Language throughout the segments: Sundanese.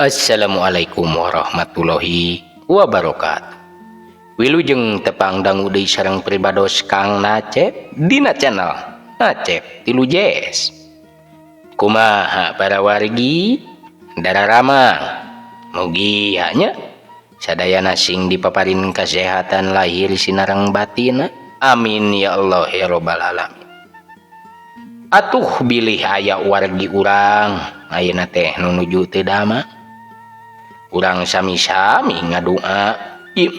Assalamualaikum warahmatullahi wabarakatuh. Wilujeng tepang dangu deui sareng pribados Kang Nacep dina channel Nacep Tilu Jazz. Kumaha para wargi dararamang, mugi nya sadayana sing dipaparin kesehatan lahir sinareng batin. Amin ya Allah ya robbal alamin. Atuh bilih aya wargi urang ayeuna teh nu nuju teu damang, urang sami-sami ngadua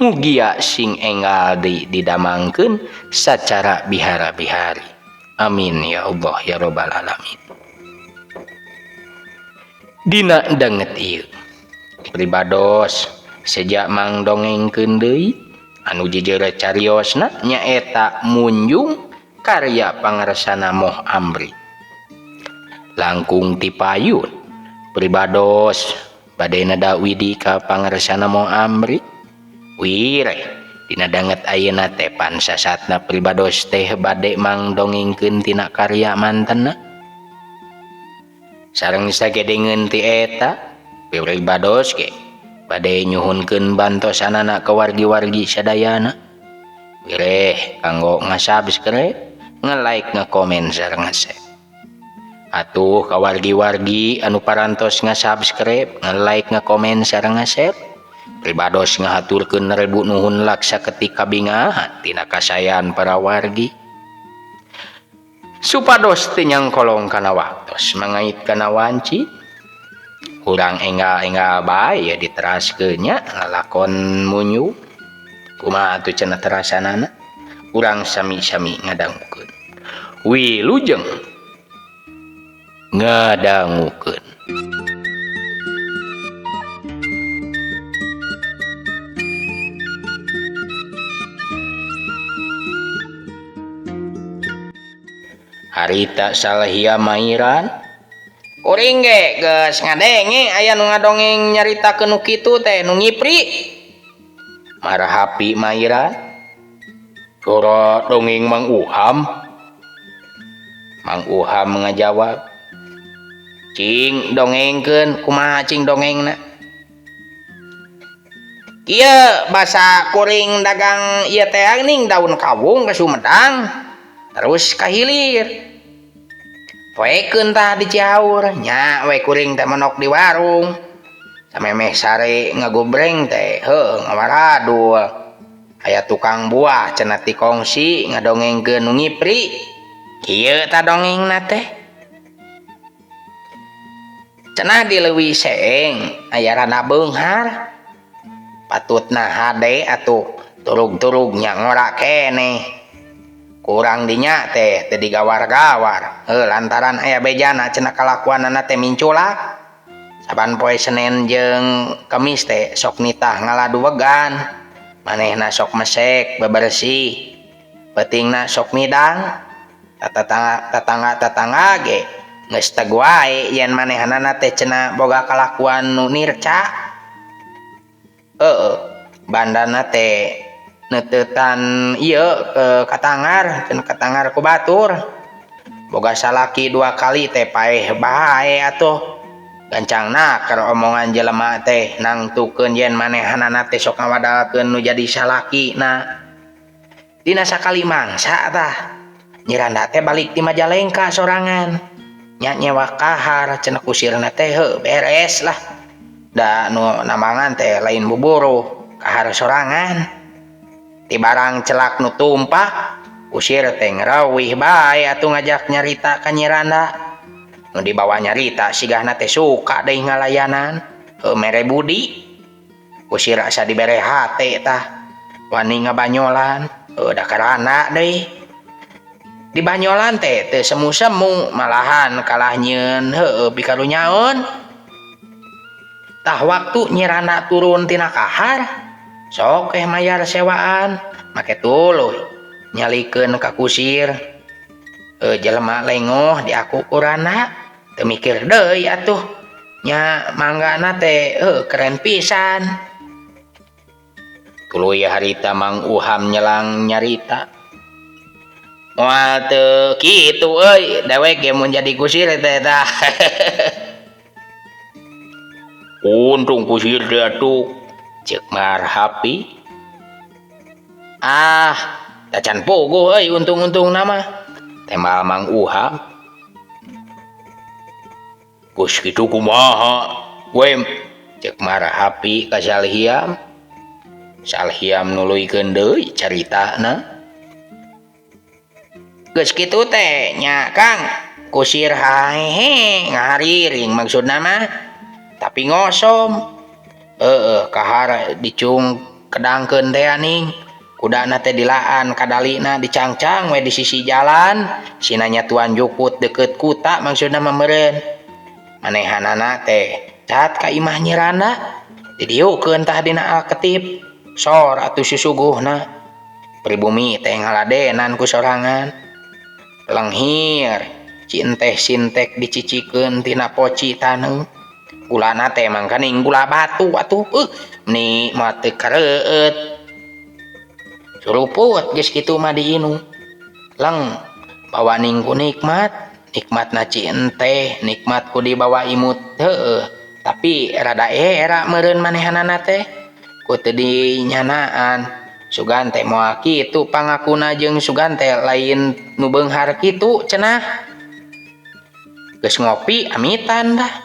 mugia sing enggal deui didamangkeun sacara bihara-bihari. Amin ya Allah ya robbal alamin. Dina danget ieu pribados sejak mang dongengkeun deui anu jejere cariosna nyaeta Munjung karya pangarsana Moh Amri. Langkung ti payun pribados bade nada widi ka pangarsana Moh Amri. Wireh dina danget ayeuna teh pansasatna pribados teh bade mangdongengkeun tina karya mantenna. Sareng sagedengeun ti eta pribados ge bade nyuhunkeun bantosanana ka wargi-wargi sadayana. Wireh kanggo ngasubscribe, nge-like, nge-komen sareng nge-share. Atuh ka wargi-wargi anu parantos ngasubscribe, nge-like, nge-komen sareng nge-share, pribados ngahaturkeun rebu nuhun laksa ketika bingahan tina kasayan para wargi. Supados teu nyangkolong kana waktos mangait kana wanci, urang enggal-enggal bae diteraskeun nya lalakon Munjung. Kumaha atuh cenah terasanana? Urang sami-sami ngadangukeun. Wilujeng ngadangukeun. Harita Salahia Mairan kuring ge geus ngadenge aya nu ngadongeng nyaritakeun nu kitu teh nu ngipri. Marhapi Mairan. Sora dongeng Mang Uham. Mang Uham ngajawab, cing dongengkeun kumaha cing dongengna? Kieu basa kuring dagang ieu teh ning daun kawung ke Sumedang terus ka hilir. Poekeun tah di Cihaur nya we kuring teh menok di warung. Samemeh sare ngagobreng teh heuh ngawaradul. Aya tukang buah cenah ti kongsi ngadongengkeun nu ngipri. Kieu tah dongengna teh. Cenah di leuwih seeng aya randa beunghar. Patutna hade atuh turug-turug nya ngora keneh. Kurang dinya teh teu digawar-gawar. Heuh lantaran aya bejana cenah kalakuanana teh minculak. Saban poe Senin jeung Kemis teh sok nitah ngaladuwegan. Manehna sok mesek bebersih. Peutingna sok midang. Tatangga-tatangga ge geus teg wae yen manehanana teh cenah boga kalakuan nu nirca. Heueuh bandana teh neteutan ieu ke katangar, cenah katangar ku batur. Boga salaki 2 kali teh paeh bae atuh. Gancangna keur omongan jelema teh nangtukeun yen manehanana teh sok ngawadalkeun nu jadi salakina. Dina sakali mangsa tah Nyiranda teh balik ti Majalengka sorangan. Nya nyewa kahar cenah kusirna teh heuh beres lah. Da nu nambangan teh lain buburuh, kahar sorangan. Ti barang celak nu tumpak, kusir teh ngerawih bae atuh ngajak nyarita ka Nyiranda. Nu dibawa nyarita sigahna teh suka deui ngalayanan, heuh mere budi. Kusir asa dibere hate tah, wani ngabanyolan, heuh da karana deui. Di banyolan teh teu semu-semu, malahan kalah nyieun heueuh pikarunyaeun. Tah waktu Nyiranda turun tina kahar, sok eh mayar sewaan, make tuluy nyalikeun ka kusir. Jelema lengoh diaku kurana, teu mikir deui atuh. Nya manggana teh keren pisan. Tuluy harita Mang Uham nyelang nyarita. Moal teu kitu euy, dewek ge mun jadi kusir teh tah. Untung kusir teh atuh, ceuk Marhapi. Ah, tacan puguh euy untung-untungna mah, tembal Mang Uham. Geus kitu kumaha, Wem? Ceuk Marhapi ka Salhiam. Salhiam nuluykeun deui caritana. Geus kitu teh nya Kang, kusir hahehe ngahariring maksudna mah, tapi ngosom. Heueuh kahar dicung kedangkeun teh ning. Kudana teh dilaan kadalina dicangcang we di sisi jalan, sina nyatuan jukut deukeut kuta maksudna mah meureun. Manehanana teh cat ka imah Nyi Randa, didiukeun tah dina alketip. Sor atuh susuguhna. Pribumi teh ngaladenan ku sorangan. Lenghir, cinteh sintek dicicikeun tina poci taneuh. Gulana teh mangkaning gula batu atuh, meni moal teu kareueut. Suruput geus kitu mah diinum. Leng, bawaning ku nikmat, nikmatna ci enteh, nikmat ku dibawa imut heueuh, tapi rada era meureun manehanana teh. Ku teu dinyanaan, sugan teh moal kitu pangakuna jeung sugan teh lain nu beunghar kitu cenah. Geus ngopi amitan dah.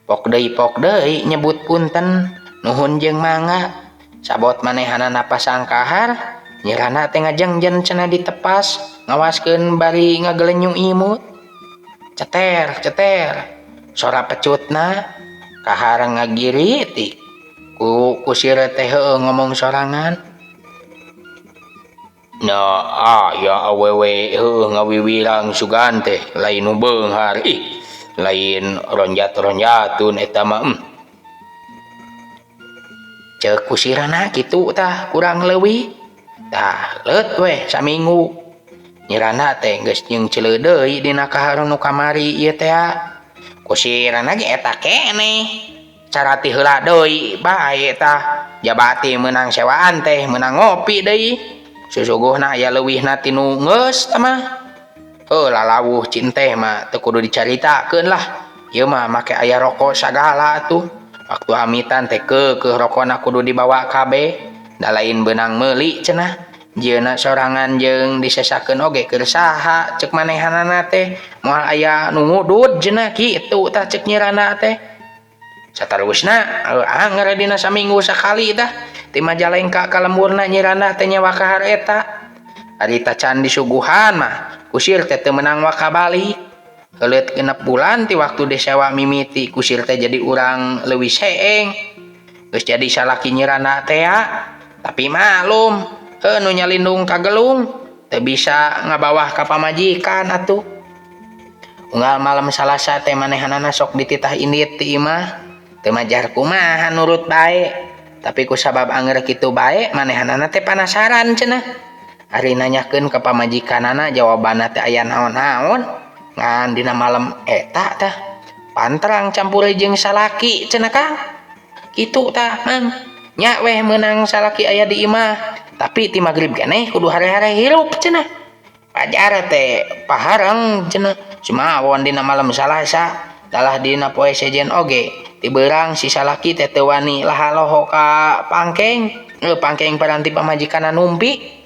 Pok deui nyebut punten, nuhun jeung mangga. Sabot manehanana pasang kahar, Nyi Randa teh ngajengjen cenah ditepas, ngawaskeun bari ngagelenyu imut. Ceter, ceter, sora pecutna kahar ngagiritik. Ku kusir teh heueuh ngomong sorangan. Nah, aya awewe heueuh ngawiwirang sugan teh lain nu beunghar ih, lain ronjat-ronjatun eta mah. Ceuk kusirana kitu tah kurang leuwih. Tah leut weh saminggu. Nyi Randa teh geus nyeungceuleuh deui dina kahar nu kamari ieu teh. Kusirana ge eta keneh. Carati heula deui bae tah. Jabati meunang sewaan teh meunang ngopi deui. Susuguhna aya leuwihna tinu geus tah mah. Heuh lalawuh cinteh mah teu kudu dicaritakeun lah. Ieu mah make aya rokok sagala atuh. Waktu amitan teh keukeuh rokona kudu dibawa kabeh. Da lain beunang meuli cenah. Jieuna sorangan jeung disesakeun oge keur saha ceuk manehanana teh. Moal aya nu ngudud cenah kitu tah ceuk Nyi Randa teh. Satarusna anger dina saminggu sakali tah ti Majalengka ka lemburna Nyi Randa teh nyewa kahar eta. Ari tacan disuguhan mah kusir teh teu meunang waka balik. Heuleut 6 bulan ti waktu disewa mimiti kusir teh jadi urang leuwih seeng. Geus jadi salaki Nyi Randa teh tapi maklum heuh nu nyalindung ka gelung teu bisa ngabawah ka pamajikan atuh. Unggal malam Salasa teh manehanana sok dititah indit ti imah. Teu majar kumaha nurut bae. Tapi kusabab anger kitu bae manehanana teh panasaran cenah. Ari nanyakeun ka pamajikanana jawabanna teh aya naon-naon. Ngan dina malam eta tah pantrang campur jeung salaki cenah Kang. Kitu tah Mang. Nya weh meunang salaki aya di imah, tapi ti magrib keneh kudu hare-hare hirup cenah. Pajar teh pahareng cenah. Sumawon dina malam Salasa, dalah dina poe sejen oge. Ti beurang si salaki teh teu wani laha-loho ka pangkeng, pangkeng paranti pamajikanna numpi.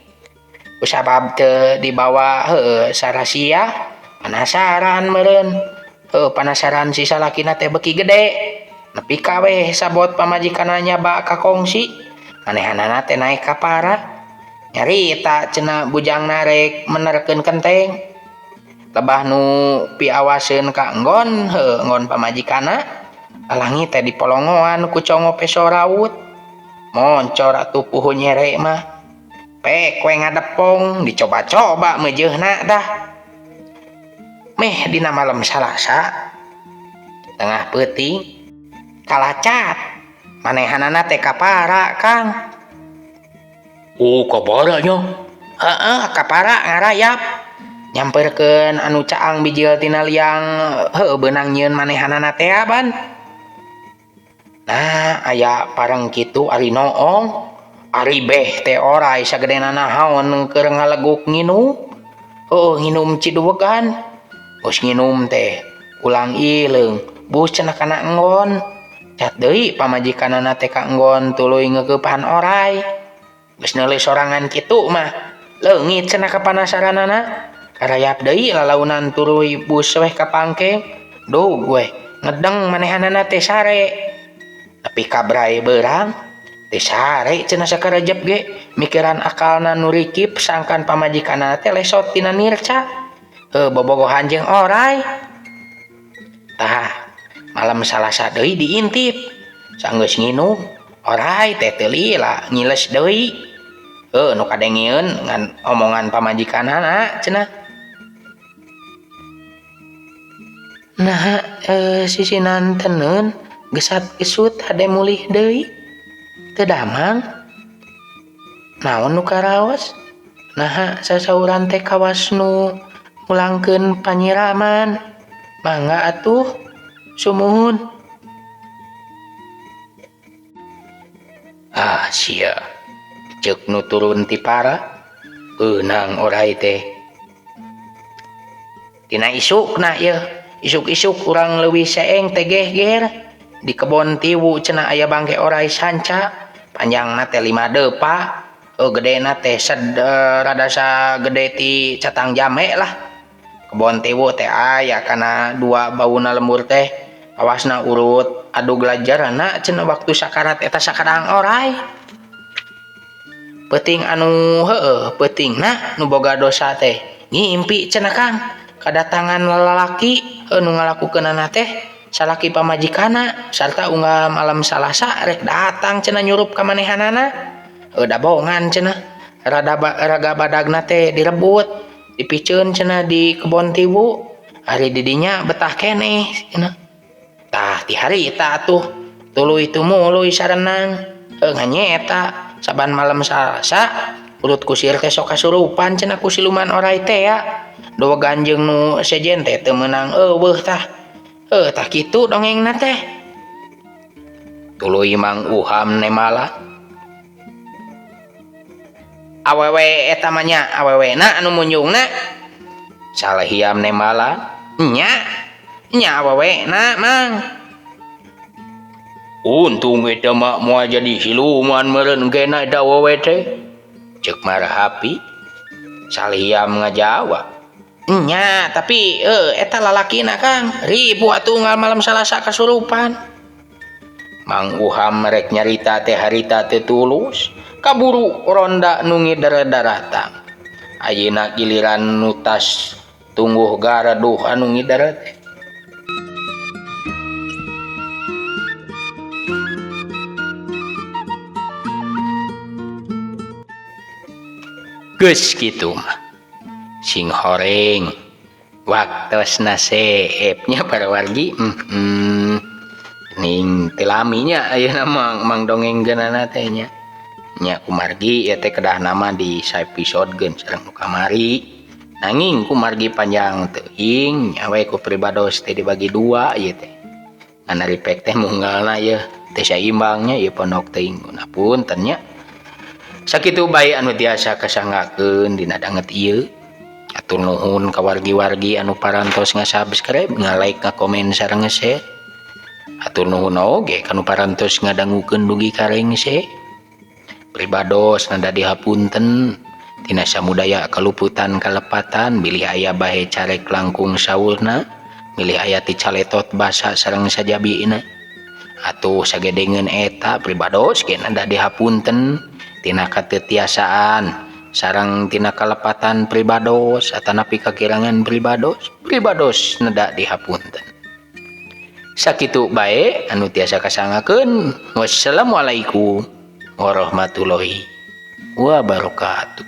Kusabab teu dibawa heueuh sarasia, panasaran meureun. Heueuh panasaran si salakina teh beuki gede. Nepi ka weh sabot pamajikanna nyaba ka kongsi, manehanana teh naek ka para. Nyarita cenah bujangna rek menerkeun kenteng. Lebah nu piawaseun ka enggon, heueuh enggon pamajikanna. Lalangit teh dipolongoan ku congo peso raut. Moncor atuh puhu nyere mah. Pek we ngadepong dicoba-coba meujeuhna tah. Meh dina malam Salasa tengah peuting kalacat manehanana teh kapara Kang. Oh kapara nya. Heeh kapara ngarayap. Nyamperkeun anu caang bijil tina liang heueuh beunang nyieun manehanana teh ban. Nah aya pareng kitu ari noong. Ari beh teh oray sagedena naon keur ngaleguk nginum. Heueuh nginum ciduwegan. Geus nginum teh ulang ileung bus cenah kana enggon. Cat deui pamajikanana teh kaenggon tuluy ngeukeuphan oray. Geus neuleuh sorangan kitu mah leungit cenah kapanasaranana. Karayap deui lalaunan tuluy bus weh ka pangkeng. Dug weh ngedeng manehanana teh sare. Nepi ka bray beurang teh sare cenah sakarejep ge mikiran akalna nu rikip sangkan pamajikanana teh lesot tina nirca. Heuh bobogohan jeung oray. Tah malam Salasa deui diintip. Sanggeus nginum oray teh teu lila ngiles deui. Heuh nu kadengieun ngan omongan pamajikanana cenah. Naha sisinan tenun gesat gesut hade mulih deui. Teu damang. Naon nu karaos? Naha sasauran teh kawas nu mulangkeun panyiraman. Mangga atuh sumuhun. Ah sia. Ceuk nu turun ti para beunang oray teh. Tina isukna yeuh, isuk-isuk urang leuwih seeng teh gehger di kebon tiwu cenah aya bangke oray sanca, panjangna teh 5 depa, gedena teh rada sagede ti catang jame lah. Kebon tiwu teh aya kana 2 bauna lembur teh, awasna urut adug lajarana cenah waktu sakarat eta sakadang oray. Peuting anu heueuh peutingna nu boga dosa teh ngimpi cenah Kang kadatangan lalaki nu ngalakukeunana teh salaki pamajikanna sarta unggal malam Salasa rek datang cenah nyurup ka manehanana. Dabongan cenah rada raga badagna teh direbut dipiceun cenah di kebon tiwu ari di dinya betah keneh cenah. Tah ti harita atuh tuluy tumuluy sarenang nganyaeta saban malam Salasa urut kusir teh sok kasurupan cenah ku siluman oray teh ya. Doa ganjeung nu sejen teh teu meunang eueuh tah. Tah kitu dongengna teh. Tuluy Mang Uham nemala. Awewe eta mah nya awewena anu munjungna. Salehiam nemala. Nya. Nya awewena Mang. Untung eta mah moal jadi siluman meureun gena eta awewe teh. Ceuk Marhapi. Salehiam ngajawab. Nya, tapi eta lalakina Kang, ribu atuh unggal malam Salasa kasurupan. Mang Uham rek nyarita teh harita teh tulus, kaburu ronda nu ngider daratang. Ayeuna giliran nu tas tungguh garaduh anu ngider teh. Geus kitu mah. Sing horeng waktosna seepnya para wargi. Ning telaminya ayeuna mang dongeng geunana teh nya. Nya kumargi ieu teh kedah nama di saepisode geun sareng nu kamari. Nanging kumargi panjang teuing nya we ku pribados teh dibagi 2 ieu teh. Ngan ari pek teh munggalna ieu teh saimbangnya ieu pondok teuing punten nya. Sakitu bae anu tiasa kasanggakeun dina danget ieu. Atur nuhun ka wargi-wargi anu parantos nga-subscribe, nga-like, nga-komen sareng nge-share. Atur nuhun oge kanu parantos ngadangukeun dugi ka rengse. Pribados nada dihapunten tina samudaya kaluputan kalepatan bilih aya bahe carek langkung saurna, bilih aya ti caletot basa sareng sajabina. Atuh sagedengeun eta pribados ge nada dihapunten tina katetiasaan sareng tina kalepatan pribados atanapi kakirangan pribados, pribados neda dihapunten. Sakitu bae anu tiasa kasangakeun. Wassalamualaikum warahmatullahi wabarakatuh.